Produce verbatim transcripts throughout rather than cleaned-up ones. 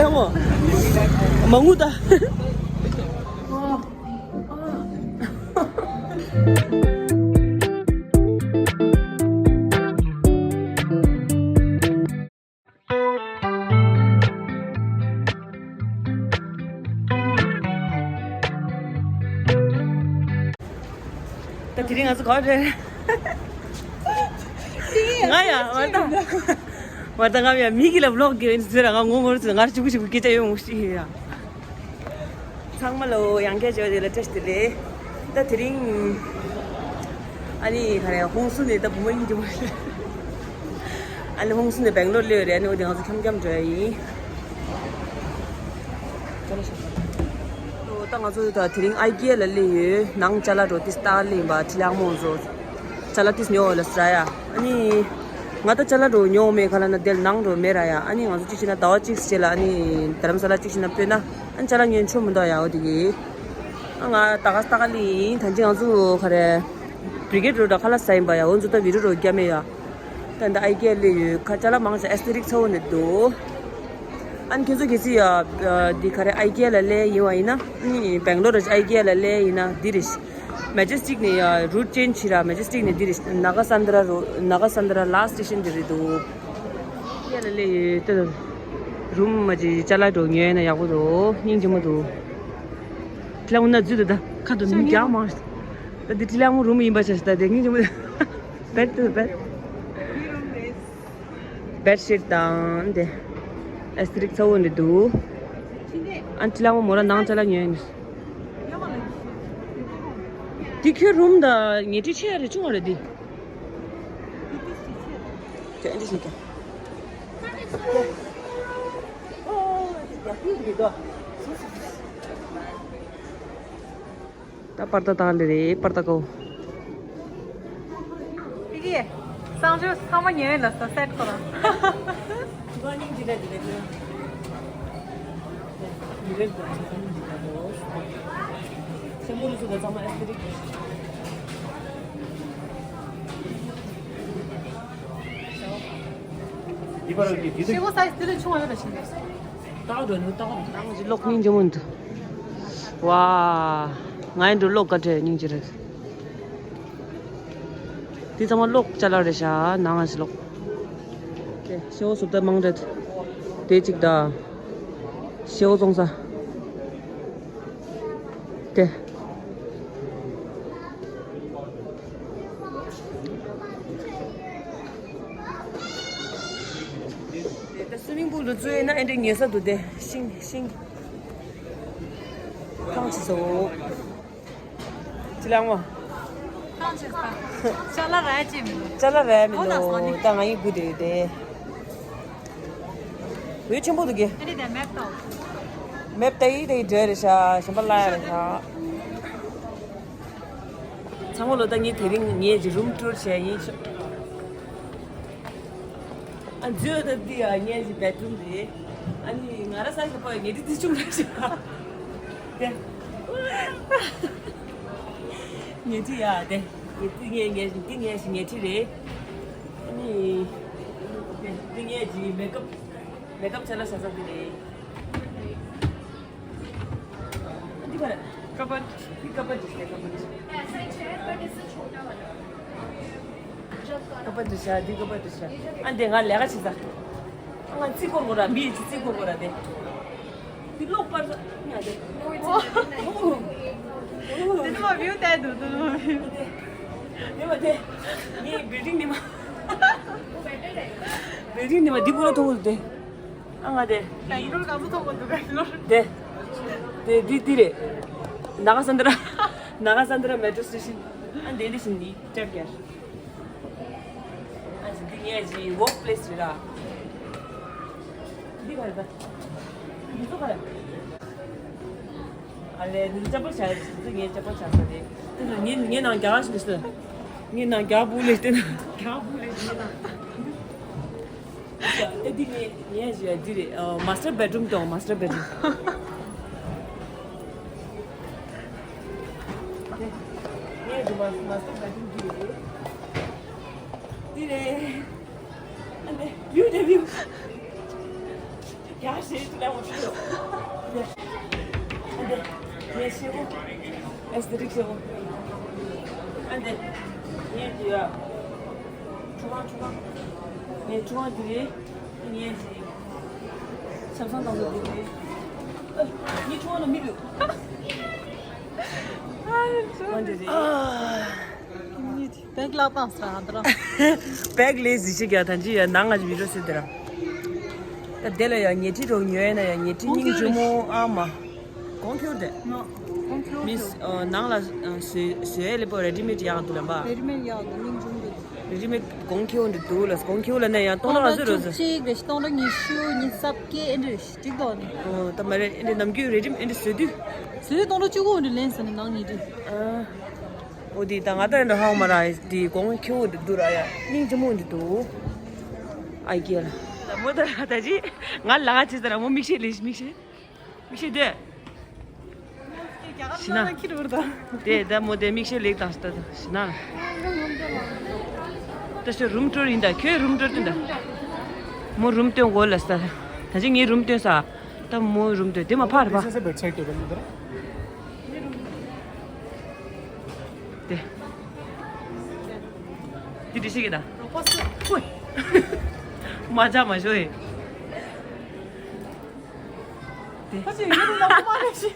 ཡ་མོ། མ་ངུ་ད། ད་དེ་རིང་ང་ཚོ་ག་པར་རེད། ང་ཡ་བར་ད། བར་ད་ང་ཡ་མི་གི་ལ་བློག་གི་ཡིན་ཟེར། ང་ངོ་ངོ་ཚོ་ང་གཅིག་པུ་གཅིག་པུ་སྐད་ཆ་ཡོད་མོ་ཞིག་ཡ། ཚང་མ་ལོ་ཡང་སྐད་ཆ་ཡོད་དེ་ལ་བཀྲ་ཤིས་བདེ་ལེགས། ད་དེ་རིང་ཨ་ནི་ག་རེ་ཧོང་སུ་ནས་ད་བུ་མོ་ཡིན་གྱི་མ་རེད། ཨ་ནི་ཧོང་སུ་ནས་སྦེང་ལོར་སླེབས་ཡོད་རེད། ཨ་ནི་འོ་དེ་ང་ཚོ་འཁྱམ་འཁྱམ་འགྲོ་ཡ་ཡིན། ད་ང་ཚོ་ད་དེ་རིང་ཨའི་ཀི་ཡ་ལ་སླེབས་ཡོད། ནང་ཅ་ལག་འགྲོ་ཏིས་ཏག་སླེབས་ཡིན་པ། ཁྲི་ལང་མོ་ཚོ་ཅ་ལག་ཏིས་ཉོ་ལ་ཟ་ཡ། ཨ་ནི་ང་ད་ཅ་ལག་འགྲོ་ཉོ་མེད་ག་ལ་ན་དེ་ལ་ནང་འགྲོ་མེད་ར་ཡ། ཨ་ནི་ང་ཚོ་གཅིག་བྱས་ན་ཟླ་བ་གཅིག་རྗེས་ལ་ཨ་ནི་རྡ་རམ་ས་ལ་གཅིག་བྱས་ན་སྤོས་ན་ཨ་ནི་ཅ་ལག་ཉོ་ཆོག་མི་འདུག་ཡ། འོ་དེ་གི་ཨ་ང་ད་ག་ས་ད་ག་ལི་ཡིན། ད་ཅི་ང་ཚོ་ག་རེ་བྷི་རི་གེད་རོ་ཌ་ཁ་ལག་ཟ་ཡིན་པ་ཡ། འོ་ཚོ་ད་བི་རི་རོ་རྒྱ་མེད་ཡ། ད་ད་ཨའི་ཀི་ཡ་ལ་ཡོད་ཁ་ཅ་ལག་མང་ཆེ་ཨེ་སི་ཐེ་ཊིག་ཚ་བོ་ནས་འདུག་ཨ་ནི་ཁྱེད་ཚོ་གལ་སྲིད་ཡ་འདི་ག་རེ་ཨའི་ཀི་ཡ་ལ་སླེབས་ཡིན་པ་ཡིན་ན། ཨ་ནི་སྦེང་ལོར་ཨའི་ཀི་ཡ་ལ་སླེབས་ཡིན་ན་འདི་རེད། མེ་ཇེ་སི་ཊིག་ནས་ཡ་རུ་ཊི་ཅེན་ཇི་བྱས་ར། མེ་ཇེ་སི་ཊིག་ནས་འདི་རེད། ནཱ་ག་ས་ན་དྲ་རུ། ནཱ་ག་ས་ན་དྲ་ལ་སི་ཊེ་ཤན་འདི་རེད་འདུག་ཡ་ལ་སླེབས་ཡོད། ད་རུམ་མ་ཅི་ཅ་ལག་འགྲོ་ཉོས་ན་ཡག་པོ་འདུག་སྙིང་རྗེ་མོ་འདུག་ཁྲི་ལང་མོ་ན་འཛུལ་འདུག་ད་ཁ་དུ་མི་རྒྱག་མང་། ད་འདི་ཁྲི་ལང་མོ་རུམ་ཡིན་པ་ཆ་ཤི། ད་དེ་སྙིང་རྗེ་མོ་འདུག་བེད་དུ་བེད། བེད་ཤིཊ་དང་དེ་ཨེ་སི་ཐེ་ཊིག་ཚ་བོ་འདི་འདུག་ཨ་ཁྲི་ལང་མོ་མོ་ར་ནང་ཅ་ལག་ཉོས་ནི། འདི་ཁྱོད་རུམ་ད་ཉལ་ཁྲི་ཆེ་ཡ་རེད། ཆུང་བ་རེད་འདི། དེ་འདི་ཞིག་ག་ད་པར་ཏ་དང་ལེ་རེད། པར་ཏ་ཀོ། ཨི་གེ། གསང་སྤྱོད་ཚང་མ་ཉོས་ལ་ས་སེ་ཊི་ཁོ་རང་། ཆེན་པོ་རུ་སུ་ག་ཚང་མ་ཨེ་སི་ཐེ་ཊིག་ཤེ་བོ་སའི་ཛི་དེ་ལས་ཆུང་བ་ཡོད་ལ་ཤིང་། ཏག་འགྲོ་ནུ་ཏག་འགྲོ། ནང་གི་གློག་སྙིང་རྗེ་མོ་འདུག་ཝ། ང་ཡི་འགྲོ་གློག་ག་འདྲ་སྙིང་རྗེ་རེད། དེ་ཚང་མ་གློག་ཅ་ལག་རེད་ཤག་ནང་ང་ཞིག་གློག་དེ་ཤེ་བོ་སུབ་ད་མང་རེད། དེ་གཅིག་ད། ཤེ་བོ་བཙོང་ས། དེ། ད་སུ་མིང་པུལ་དུ་བཙུགས་ཡོད་ན་ཨེ་འདྲ་ཉལ་ས་འདུག་དེ་ཤིང་ཤིང་། ཁང་ཆེ་ཟོ། ཅི་ལ་མོ། ཁང་ཆེ་ས། ཅ་ལག་རལ་ཅི་མི་འདུག་ཅ་ལག་རལ་མི་འོ་ན་སོང་ནི། འདུག་ད་ང་ཡི་དགུ་དེ་དེ། འོད་ཆེན་པོ་འདུག་གི། ཨེ་འདྲ་དེ་མེབ་ཏོ། མེབ་ཏ་ཡི་དེ་འདྲ་རེད་ཤག་གཞན་པ་ལ་རེད་ཤག་ཚང་མ་ལོ་ད་ངས་དེ་རིང་ངས་ཀྱི་རུམ་ཊུར་བྱས་ཡིན་ཤག་ཨ་འཛུལ་ད་འདི་ཡ་ངས་ཀྱི་བེད་རུམ་རེད། ཨ་ནི་ང་ར་ས་ཞིག་པ་ངས་འདི་འདི་བྱུང་ར་ཤག་དེ། ངས་འདི་ཡ་དེ། ངས་འདི་ངས་ངས་འདི་ངས་ཤི་ངས་འདི་རེད། ཨ་ནི། དེ་འདི་ངས་ཀྱི་མེ་ཀབ། མེ་ཀབ་བྱས་ལ་བྱ་ས་འདི་རེད། འདི་ག་རེད། ཀ་པར། འདི་ཀ་པར་འདི་བྱས། ཀ་པར་འདི། ཀ་པར་འདི་བྱས། འདི་ཀ་པར་འདི་བྱས། ཨ་འདི་ང་ལས་ཀ་བྱེད་ས། ང་རྩིས་སྐོར་དགོས་ར། མི་ཡི་རྩིས་སྐོར་དགོས་ར་དེ། འདི་གློག་པར་ས་ང་དེ། འདི་ནི་མ་བིའུ་བལྟས་འདུག་འདི་ནི་མ་བིའུ། དེ་མ་དེ། ངའི་བིལ་ཌིང་ནི་མ། བིལ་ཌིང་ནི་མ་འདི་ཀུན་ལ་མཐོང་གི་འདུག་དེ། ཨ་ང་དེ། བེང་ལོར་ག་ཚོད་མཐོང་གི་འདུག་བེང་ལོར། དེ། དེ་འདི་འདི་རེད། ནཱ་ག་ས་ན་དྲ། ནཱ་ག་ས་ན་དྲ་མེ་ཊོ་སི་ཊེ་ཤན། ཨ་འདི་འདི་བཞིན་འདི་ཀྲེབ་རྒྱར། ཨ་ཅི་འདི་ངའི་ཅི་ཝོག་པི་ལེ་སི་རེད་ར། འདི་ག་རེད་ད། འདི་ཚོ་ག་རེད། ཨ་ལེ་འདི་ཅ་པལ་བྱ་རེད། འདི་ངའི་ཅ་པལ་བྱ་ས་རེད། དེ་ཚོ་ངའི་ངའི་ནང་རྒྱ་གར་ཞིག་ལས་སོ། ངའི་ནང་རྒྱ་བུ་ལས་དེ་ན་རྒྱ་བུ་ལས་དེ་ན། ཨེ་འདི་ངའི་ངའི་ཞིག་འདི་རེད། ཨ་མ་སི་ཊར་བེད་རུམ་དང་མ་སི་ཊར་བེད་རུམ། ངའི་འདི་མ་མ་སི་ཊར་བེད་རུམ་འདི་རེད། འདི་རེད། ཨ་ནི་བིའུ་དེ་བིའུ། རྒྱ་ཞེས་དུ་ལ་འོང་ཤོག་ཨ་འདི། ངས་ཤེས་གོ་ཨེ་སི་རིག་ཤེས་གོ་ཨ་འདི། ངས་དུ་ཡ། ཆུ་ཁང་ཆུ་ཁང་། ངས་ཆུ་ཁང་དུ་རེད། ངས་དུ་ཡ། ཆབ་གསང་དང་པོ་དུ་རེད། ངས་ཆུ་ཁང་ལ་མི་འདུག་ཨ་འདི་རེད། བེག་ལག་བཏང་ས་ཨ་འདྲ། བེག་ལས་ཟི་ཤི་རྒྱ་ཐང་ཅི་ཡ་ནང་ང་ཅི་མི་འགྲོ་ཟེར་དེ་ར། ད་དེ་ལ་ཡ་ཉལ་ཁྲི་རོགས་ཉོས་ན་ཡ་ཉལ་ཁྲི་སྙིང་རྗེ་མོ་ཨ་མ། གོང་ཁྱོར་དེ། མི་ནང་ལ་བཟོས་བཟོས་ལེ་པོ་རེ་ཌི་མེད་ཡག་འདུག་ལ་འབའ། རེ་ཌི་མེད་ཡག་འདུག་སྙིང་རྗེ་མོ་འདུག་རེ་ཌི་མེད་གོང་ཁྱོར་འདི་འདུག་ལ་གོང་ཁྱོར་ལ་ནས་ཡང་སྟོང་ཕྲག་ཨ་ཟེར་རོ་ཟེར། སྟོང་ཕྲག་བཅུ་གཅིག་རེ་སྟོང་ཕྲག་ཉི་ཤུ་ཉི་ཤུ་རྩ་བརྒྱད་ཨེ་འདྲ་རེ་གཅིག་ཏོག་ནི། ཨོ་ད་མ་རེད་ཨེ་འདྲ་ནམ་རྒྱུན་རེ་ཌི་མེད་ཨེ་འདྲ་བཟོས་དུས། བཟོས་དུས་སྟོང་ཕྲག་བཅུ་དགུ་ཨེ་འདྲ་ལེན་ས་ནི་ནང་ཉལ་ཁྲི། ཨ། འོ་དེ་ད་ང་ད་ཡིན་འདྲ་ཧང་མ་ར་དེ་གོང་ཁྱེའུ་འདི་འདུག་ར་ཡ་སྙིང་རྗེ་མོ་འདི་འདུག་ཨ་ཡེ་ལ། ལ་མོ་ད་ད་ཅི་ང་ལ་ང་ཅི་ད་ར་མོ་མིག་ཤེལ་ལེགས་མིག་ཤེལ་མིག་ཤེལ་དེ། ཤི་ན། དེ་ད་མོ་དེ་མིག་ཤེལ་ལེགས་དང་ཤི་ད་ཤི་ན། ད་ཤི་རུམ་ཊུར་ཡིན་ད་ཁྱོད་རུམ་ཊུར་སྟོན་ད། མོ་རུམ་སྟོན་དགོས་ལ་ས་ད་ཅི་ངའི་རུམ་སྟོན་ས། ད་མོ་རུམ་སྟོན་དེ་མ་ཕར་བ། དེ། དེ་དེ་ཤེས་ཀྱི་ད། ཧོꯏ། མ་ཇ་མ་ཞོ་ཡེ། དེ། ཁ་ཅིག་ཡོད་ལ་མ་ལེ་ཤི།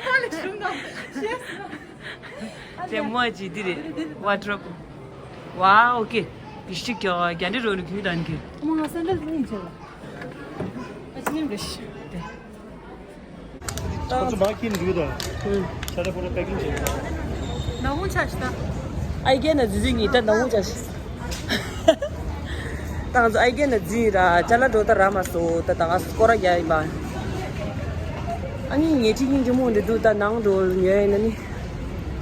མ་ལེ་ཤི་ང་། ཤེས། དེ་མོ་ཅི་དེ་རེད། ཝ་ཌི་རོབ། ཝའོ་ཨོ་ཀེ། དེ་ཤིག་ཀྱང་རྒྱ་འདྲེ་རོ་ནི་གུས་དང་གི། ཨ་མ་ང་སེན་ཌལ་ནི་ཅི་ལ། ཨ་ཅི་ནི་རེ་ཤི། དེ། ཁོ་ཚོ་མ་ཁྱིམ་འདུག་ད། ཧུམ། ཤ་ར་ཁོ་ལ་པེ་ཀིང་བྱས། ན་ཧུང་ཆ་ཤི་ད། ཨའི་གེ་ན་ཛི་ཛི་ཉི་ད་ན་ཧུང་ཆ་ཤི། ད་ང་ཚོ་ཨའི་གེ་ན་ཛི་ར་ཅ་ལ་འགྲོ་ད་ར་མ་སོ་ད་ད་ང་སྐོར་ར་རྒྱག་ཡིན་པ། ཨ་ནི་ཉལ་ཁྲི་སྙིང་རྗེ་མོ་འདི་འདུག་ད་ནང་འགྲོ་ཉལ་ཡིན་ན་ནི།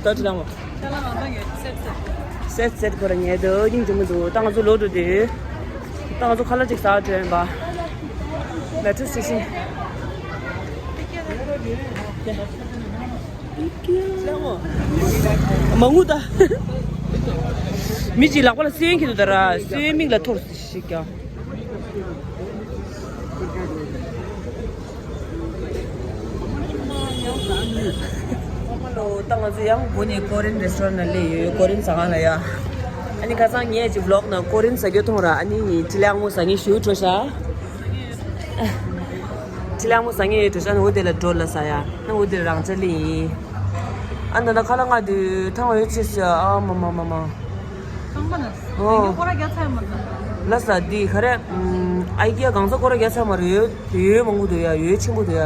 ད་ཅི་ལ་མོ། ཅ་ལ་ང་ད་ཉལ་སེད་སེད། སེད་སེད་ཁོ་ར་ཉལ་འདུག་སྙིང་རྗེ་མོ་འདུག་ད་ང་ཚོ་ལོག་འགྲོ་དུས། ད་ང་ཚོ་ཁ་ལག་ཅིག་ཟ་འགྲོ་ཡིན་པ། མེ་ཊོ་སི་ཊེ་ཤན། མ་ངུ་ད། མི་གཅིག་ལག་པ་ལ་སོན་གྱི་འདུག་ད་ར་སོན་མིག་ལ་ཐོར་ཞིག་ཀྱང་། ད་ང་ཚོ་ཡང་སྒོ་ནས་ཀོ་རེན་རེ་སི་ཊོ་རན་ལ་སླེབས་ཡོད། ཀོ་རེན་ཟ་ཁང་ལ་ཡ། ཨ་ནི་ཁ་སང་ངས་ཅིག་བི་ལོག་ནང་ཀོ་རེན་ཟ་རྒྱུ་མཐོང་ར། ཨ་ནི་ཅི་ལ་ངོ་ཟ་ངེས་ཞུ་འགྲོ་ཤག་ཅི་ལ་ངོ་ཟ་ངེས་འགྲོ་ཤག་ཨ་ནི་འོ་དེ་ལ་འགྲོ་ལ་ཟ་ཡ། ཨ་ནི་འོ་དེ་ལ་རང་ཅ་ལི་ཡིན། ཨ་ནི་ད་ཁ་ལག་ང་དུ་ཐང་འོད་ཆེ་ཤག་ཨ་མ་མ་མ་མ། ཁང་པ་ན། ཨོ། ཡོད་སྐོར་ར་རྒྱ་ཚ་མ་ན། ལ་ས་འདི་ག་རེ། ཨམ། ཨའི་ཀི་ཡ་གང་ཚ་སྐོར་ར་རྒྱ་ཚ་མ་རེད་ཡོད། ཡོད་མང་པོ་འདུག་ཡ། ཡོད་ཆེན་པོ་འདུག་ཡ།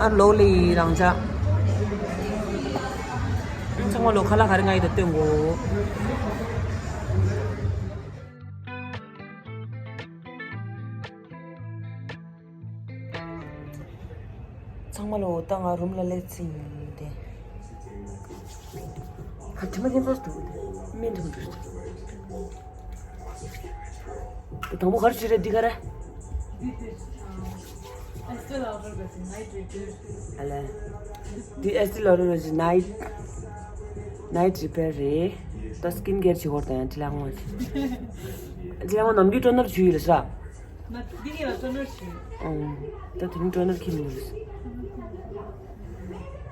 ཨ་ལོ་ལེ་ཡི་རང་ཅག་ཚང་མ་ལོ་ཁ་ལག་ག་རེ་ང་ཡི་ད་སྟོན་གོ་ཚང་མ་ལོ་ད་ང་རུམ་ལ་སླེབས་ཚིག་ཡིན་ཏེ། ཧ་དྲི་མ་ཁྱེད་ཚོ་འདུག་སྨན་དྲི་མ་འདུག་དང་པོ་ག་རེ་བྱེད་རེད་འདི་ག་རེ། ཨ་ལས། འདི་ཨེ་སི་ལོ་རི་རོ་ཇི་ནའིཊ་ནའིཊ་རི་པེར་རེད། ད་སི་ཀིན་ཀེར་བྱེད་སྐོར་དང་ཡང་ཅི་ལ་ངོ་ཅི་ལ་ངོ་ནམ་རྒྱུན་ཊོ་ནར་བྱུགས་ཡོད་རེད་ཤག་ང་འདི་གི་ལ་ཊོ་ནར་བྱུགས། ཨང་། ད་དེ་རིང་ཊོ་ནར་ཁྱེར་མི་ཡོད་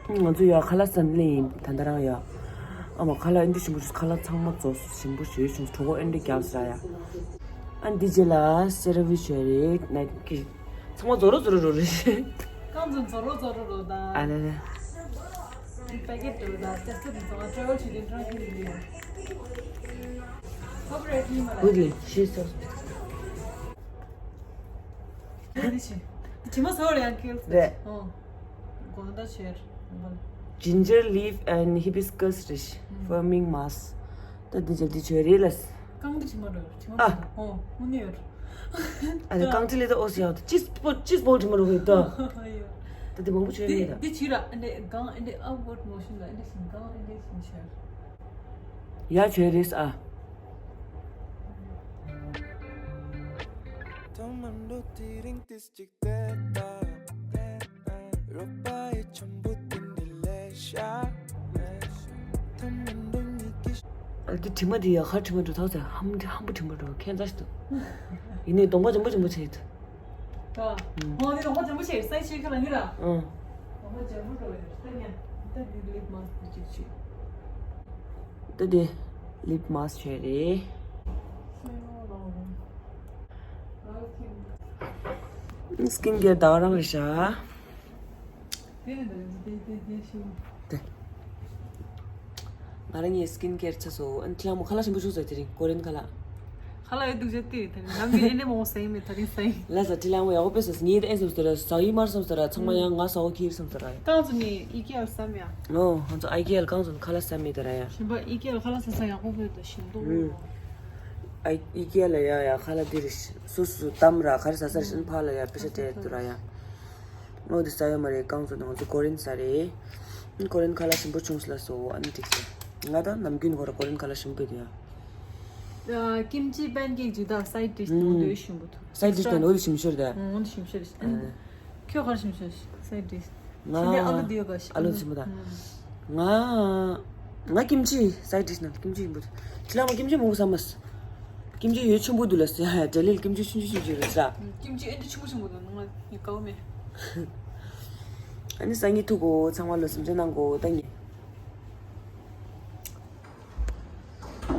རེད། ང་ཚོ་ཡ་ཁ་ལག་ཟ་ནས་ཡིན་ད་ལྟ་རང་ཡ། ཨ་མ་ཁ་ལག་ཨེ་འདྲ་ཞིམ་པོ་ཞིག་ཁ་ལག་ཚང་མ་རྫོགས་ཞིམ་པོ་ཞིག་བྱུང་གྲོད་ཁོག་ཨེ་འདྲ་རྒྱགས་ཟ་ཡ། ཨ་འདི་རྗེས་ལ་སེ་ར་བི་བྱོས་རེད་ནའིཊ་ཀི། ཚང་མ་རྫོགས་རོ་རྫོགས་རོ་རོ་རེད། རྐང་འཛིན་རྫོགས་རོ་རྫོགས་རོ་རོ་དང་། ཨ་ལེ་ལེ། པེ་ཀེ་ཊི་རོ་དང་ཏེ་སི་ཊི་རྫོགས་ཊ་རེ་ཝལ་བྱེད་དུས་ཊ་རེ་ཝལ་བྱེད་དུས། ཧུ་ལེ་ཤི་སོ། དེ་ནི་ཆེ། དྲི་མ་ཟོར་ཡང་ཁེལ་ཚེ། རེད། ཨོ། དགོང་དག་ཆེར། Ginger leaf and hibiscus རེད། firming mask ད་འདི་ཅག་འདི་བྱོས་རེད་ལ། རྐང་འདི་དྲི་མ་འགྲོ་དྲི་མ་ཨ། འགྲོ་ཨོ་དངོས་གནས་ཡོད། ཨ་ནི་རྐང་ཁྲི་ལི་ད་ཨོ་སི་ཡག་ཏུ་ཅིས་པོ་ཅིས་པོ་དྲི་མ་འགྲོ་གི་ད། ད་འདི་མང་པོ་བྱོས་འདི་མེད་ད། འདི་བྱིས་ར་ཨ་འདི་གང་ཨ་འདི་upward motion ལ་ཨ་འདི་བཞིན་གང་ཨ་འདི་བཞིན་བྱོས། ཡ་བྱོས་རེད་ཨ། ཐོག་མར་འགྲོ་དེ་རིང་ཏིས་ཅིག་བལྟས་ད། རོགས་པ་ཡི་ཆམ་པོ་དེ་འདི་ལས་ཤ། ཐོག་མར་འགྲོ་གཉིས་ཀྱི། ཨ་དེ་དྲི་མ་དེ་ཡ་ཁ་དྲི་མ་འགྲོ་ཐག་ཚད་ཧམ་ཧམ་པོ་དྲི་མ་འགྲོ་ཁྱད་མཚར་ཞིག་འདུག་ཡིན་ནའི་གདོང་པ་འཇམ་པོ་འཇམ་པོ་བྱས་འདུག་ད་ཧོ་འདི་ནང་པ་འཇམ་པོ་ཆེ་སའི་ཆེ་ཁ་ལ་ནི་ར། ཨང་། ནང་པ་འཇམ་པོ་འགྲོ་ཡོད་ད་ཉན། ད་འདི་ལིབ་མ་སི་ཅིག་ཅིག་ད་འདི་ལིབ་མ་སི་ཆེ་རེད། སི་ཀིན་ཀེར་ད་རང་རེད་ཤག་ང་རང་ངའི་སི་ཀིན་ཀེར་ཚ་སོ་ཨན་ཁྲི་ལ་མོ་ཁ་ལག་ཞིམ་པོ་བྱུང་ཟེར་དེ་རིང་ཀོ་རེན་ཁ་ལག་ཁ་ལག་ཡོད་འདུག་ཟེར་ཏེ་དེ་རིང་ནམ་གི་ཨེ་ནེ་མོ་སེང་མེད་དེ་རིང་སེང་ལ་ཟ་ཁྲི་ལ་མོ་ཡག་པོ་དཔེ་ཟ་ངའི་ཨེ་བསམ་ཟེར་ཟ་ཡི་མར་བསམ་ཟེར་ཚང་མ་ཡང་ང་ཟ་འོ་ཁྱིར་བསམ་ཟེར་ར་ཡ་ཏང་ཚོ་ནི་ཨི་ཀེ་ཨལ་བསམ་ཡ་ཨོ་ང་ཚོ་ཨི་ཀེ་ཨལ་གང་ཚོ་ཁ་ལག་བསམ་མེད་དེ་ར་ཡ་ཞིམ་པ་ཨི་ཀེ་ཨལ་ཁ་ལག་ཟ་ས་ཡག་པོ་བོད་དུ་ཞིམ་འདུག་ཨི་ཀེ་ཨལ་ལ་ཡ་ཡ་ཁ་ལག་འདི་རེ་སུ་སུ་དམ་ར་ཁ་རེ་ཟ་ས་རེ་ཕ་ལ་ཡ་པེ་ཤ་སྤྲད་དུ་ར་ཡ། ཨོ་དེ་ས་ཡོད་མ་རེད། རྐང་བཙུགས་ནས་ང་ཚོ་ཀོ་རིན་ཟ་རེད། ཀོ་རིན་ཁ་ལག་ཞིམ་པོ་བྱུང་སོང་ལབ་སོང་། ཨ་ནི་འགྲིག་སོང་། ང་ད་ནམ་རྒྱུན་ཁོ་ར་ཀོ་རིན་ཁ་ལག་ཞིམ་པོ་འདུག་ཡ། ཀིམ་ཅི་པན་ཀེག་ཅིག་དང་སའིཌ་ཌིཤ་དང་འོ་དེ་ཞིམ་པོ་འདུག་སའིཌ་ཌིཤ་དང་འོ་དེ་ཞིམ་ཤོས་རེད། འོ་དེ་ཞིམ་ཤོས་རེད། ཨ་ནི་ཁྱོད་ག་རེ་ཞིམ་ཤོས་སའིཌ་ཌིཤ། ང་ཨ་ལུ་འདི་ཡོད་ག་ཞིམ་ཨ་ལུ་ཞིམ་པོ་དང་། ང་ང་ཀིམ་ཅི་སའིཌ་ཌིཤ་ནང་ཀིམ་ཅི་ཡིན་པོ། ཁྱི་ལ་མ་ཀིམ་ཅི་མོ་བསམ་མ། ཀིམ་ཅི་ཡོད་ཆེན་པོ་འདུག་ལ་ཟེར་ཡ་ཡ་ལྡི་ལིར་ཀིམ་ཅི་ཆུང་ཆུང་ཆུང་ཆུང་རེད་ཟ། ཀིམ་ཅི་ཨེ་འདྲ་ཆེན་པོ་ཆེན་པོ་འདུག་ང་ཡི་ཀའོ་མེ། ཨ་ནི་སང་ཉིན་ཐུག་གོ་ཚང་མ་ལོ་སེམས་ཅན་ནང་གོ་ད་ཉེ།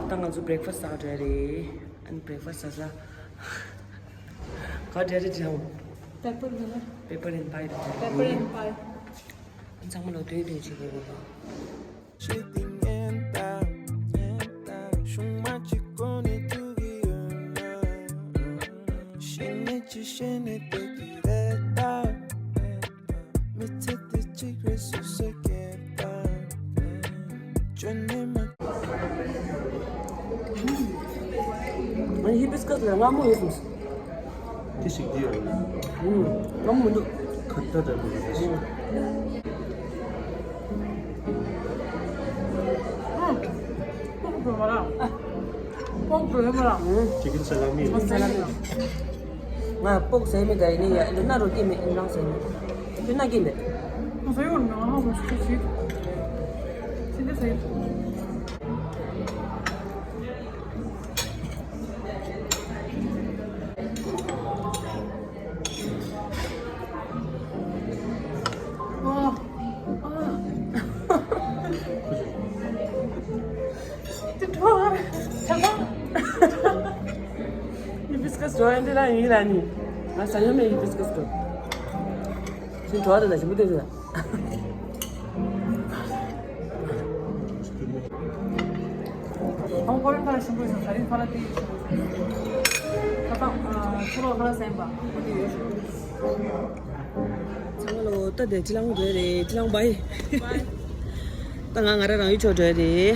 ད་ང་ཚོ་བྷི་རེག་ཕ་སི་ཟ་ག་འགྲོ་ཡ་རེད། ཨ་ནི་བྷི་རེག་ཕ་སི་ཟ་ས། ག་འདྲ་རེད་ཅང་། Pepper and pie. Pepper and pie རེད། Pepper and pie. ཨ་ནི་ཚང་མ་ལོ་དོན་དོན་བྱེད་དགོས་གོ། ཨ་ནི་ཧི་བི་སི་ཀ་སི་ལ་མངར་མོ་ཡོད་སོང་། དེ་ཞིག་འདི་ཡོད། ཨུམ། མངར་མོ་མི་འདུག་ཁ་ཏ་འདྲ་པོ་རེད། ཨུམ། ཨུམ། ཕོག་འགྲོ་མ་ར། ཕོག་འགྲོ་ཡོད་མ་ར། ཨུམ། ཅི་ཀིན་སཱ་ལ་མི། ཅི་ཀིན་སཱ་ལ་མི། ང་ཕོག་ཟས་མེད་ད་ཡིན་ནི་ཡ་འདི་ན་རོ་སྐྱེས་མེད་ཨིན་རང་ཟས་མེད། དེ་ན་སྐྱེས་མེད། ང་ཟས་ཡོད་ནི་ང་ཧ་གོ་སུ་ཞིག་ཚིག་འདི་ཟས། དེ་འགྲོ་བར་ཆགས་པ། ཧི་བི་སི་ཀ་སི་འགྲོ་ཡ་འདི་ལ་ཡིན་ར་ནི། ང་ཟ་ཡོད་མེད་ཧི་བི་སི་ཀ་སི་འགྲོ། ཞིག་འགྲོ་བ་དེ་ལ་ཞིག་མི་སྟོན་ཟེར། ཨང་ཀོ་རི་ཁ་ལག་ཞིམ་པོ་ཡོད་ས་རིན་ཁ་ལག་དེ་ཡོད་ཤོག་ཁ་སང་ཕྱི་ལོགས་ཁ་ལག་ཟན་པ་ཁོ་དེ་ཡོད་ཤོག་ཚང་མ་ལོ་ད་དེ་ཅི་ལང་འགྲོ་རེད་ཅི་ལང་བའི། ད་ང་ང་ར་རང་ཡུལ་ཕྱོགས་འགྲོ་རེད།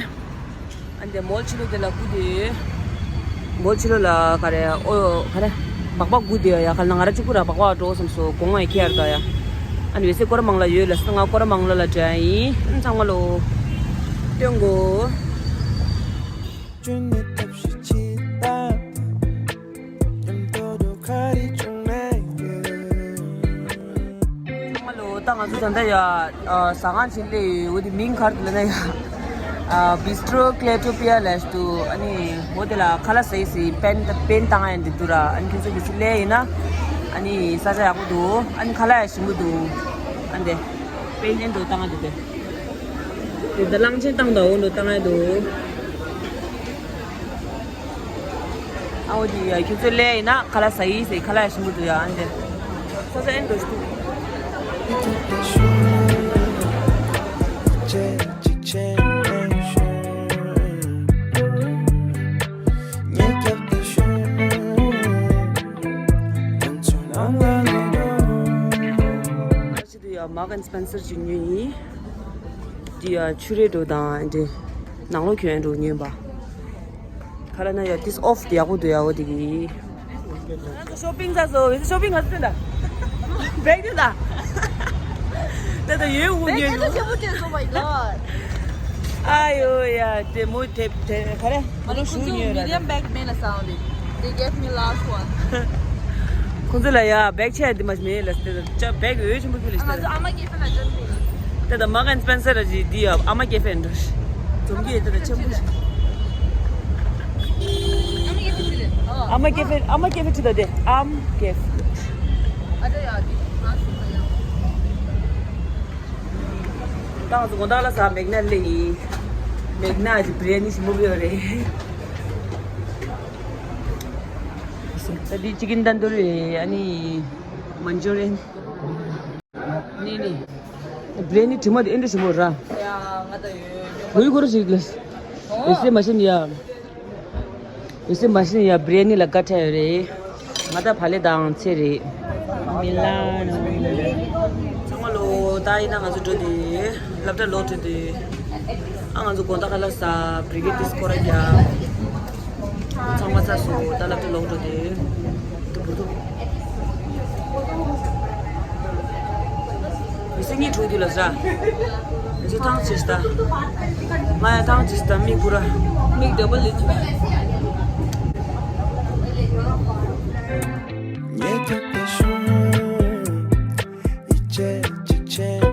ཨ་འདི་མོལ་ཕྱི་ལོགས་དེ་ལ་སྒུག་དེ། མོལ་ཕྱི་ལོགས་ལ་ག་རེ་ཨོ་ག་རེ། སྦག་སྦག་སྒུག་དེ་ཡ་ཁ་ལ་ང་ར་གཅིག་པུ་ར་སྦག་སྦག་འགྲོ་བསམ་སོ་དགོང་བ་ཡི་ཁྱེར་ད་ཡ། ཨ་ནི་བེ་སེ་སྐོར་མང་ལ་ཡོད་ལ་ས་ང་སྐོར་མང་ལ་ལ་འགྲོ་ཡ་ཡིན། ཨ་ཚང་མ་ལོ། སྟོན་གོ། ཚང་མ་ལོ་ད་ང་ཚོ་ད་ལྟ་ཡ། ཨ་ཟ་ཁང་ཆེན་ལས་ཡོད་འོ་དེ་མིང་ག་རེ་ལབ་ན་ཡ། ཨ་Bistro Cleotopia ལབ་ཞིག་འདུག་ཨ་ནི་འོ་དེ་ལ་ཁ་ལག་ཟ་ཡི་ཟི་པན་པན་བཏང་ཡ་འདི་འདུག་ར། ཨ་ནི་ཁྱོད་ཚོ་གི་ཚི་ལས་ཡིན་ན་ཨ་ནི་ས་ཆ་ཡག་པོ་འདུག་ཨ་ནི་ཁ་ལག་ཡ་ཞིམ་པོ་འདུག་ཨ་འདི་པན་ཡན་འདུག་བཏང་ཡ་འདུག་དེ། དེ་ད་གླང་ཆེན་བཏང་འདུག་འོ་འདུག་བཏང་ཡ་འདུག་ཨ་འོ་དེ་ཡ་ཁྱོད་ཚོ་ལས་ཡིན་ན་ཁ་ལག་ཟ་ཡི་ཟི་ཁ་ལག་ཡ་ཞིམ་པོ་འདུག་ཡ། ཨ་ནི་དེ་ས་ཆ་ཡན་འདུག་ཞིག་འདུག་ཅི་དུ་ཡ་མག་ཨན་སྤེན་སར་ཅིག་ཉོས་ཡིན། དེ་ཡ་ཆུ་རེ་འགྲོ་དང་འདི་ནང་ལོགས་གྱོན་འགྲོ་ཉོས་པ། ཁ་ལ་ན་ཡ་ཏིས་ཨོཕ་དེ་ཡག་པོ་འདུག་ཡ་འོ་དེ་གི། ང་ཚོ་ཤོ་པིང་ཚར་སོང་། ཝེ་ཤོ་པིང་ང་ཚོ་སྟོན་ད། བེག་སྟོན་ད། ད་ད་ཡོད་འུ་ཉོས་འགྲོ། ཨ་ཡོ་ཡ་དེ་མོ་དེ་དེ་ག་རེ། ང་ཚོ་ཞུ་ཉོས་ར། Medium bag མེད་ལ་སའོ་དེ། They gave me last one. ཁོང་ཚོ་ལ་ཡ་བེག་ཆེ་དེ་མ་མེད་ལ་སྟེ་ད་བེག་ཡོད་ཆེན་པོ་ཁྱོད་ལ་ང་ཚོ་ཨ་མ་སྐྱེ་ཕན་ལ་འཇོན་པོ་ལ། དེ་ད་མག་ཨན་སྤེན་སར་ར་ཇི་དེ་ཡ་ཨ་མ་སྐྱེ་ཕན་འགྲོ་ཤི། འཛོམས་ཀྱི་ཡོད་དེ་ད་ཆེན་པོ་ཤི། ཨ་མ་སྐྱེ་ཕན་ཨ་མ་སྐྱེ་ཕན་ཁྲི་ད་དེ་ཨམ་སྐྱེ་ཕན། ད་ང་ཚོ་དགོང་དག་ལ་ཟ་མེག་ན་ལེ་ཡིན། མེག་ན་གི་བི་རི་ཡ་ནི་ཞིམ་པོ་ཡོད་རེད། ད་འདི་ཅི་ཀིན་ཏན་དུ་རི་ཨ་ནི་མན་ཇུ་རི་ཡན། ནི་ནི། བི་རི་ཡ་ནི་དྲི་མ་དེ་ཨེ་འདྲ་ཞིམ་པོ་ར། ཡ་ང་ད་ཡོད། ཡོད་ཁོ་ར་ཞིག་ལ། ཨེ་སེ་མ་ཤེས་ཡ། ཡོད་སྲིད་མ་ཤེས་ཡ་བི་རི་ཡ་ནི་ལ་དགའ་ཁྲལ་ཡོད་རེད། ང་ད་བག་ལེབ་དང་ཚལ་རེད། མི་ལ་ནོ། ཚང་མ་ལོ་ད་ཡིན་ན་ང་ཚོ་འགྲོ་དེ། སློབ་གྲྭ་ལོག་འགྲོ་དེ། ཨ་ང་ཚོ་དགོང་དག་ཁ་ལག་ཟ་བི་རི་གི་ཏིས་སྐོར་ར་རྒྱག་ཚང་མ་ཚ་སོ་ད་སློབ་གྲྭ་ལོག་འགྲོ་དེ། དུ་བུ་དུ། མི་སེ་གཉིས་དྲུག་དུས་ལ་ཟ། མི་སེ་ཐང་ཆེ་སྟ། ང་ཡང་ཐང་ཆེ་སྟ་མིག་བུ་ར། མིག་ཌ་བལ་ལི་ཆུ། ཉེ་ཐག་པའི་ཤུལ། ཡིད་ཆེས་གཅིག་བྱས།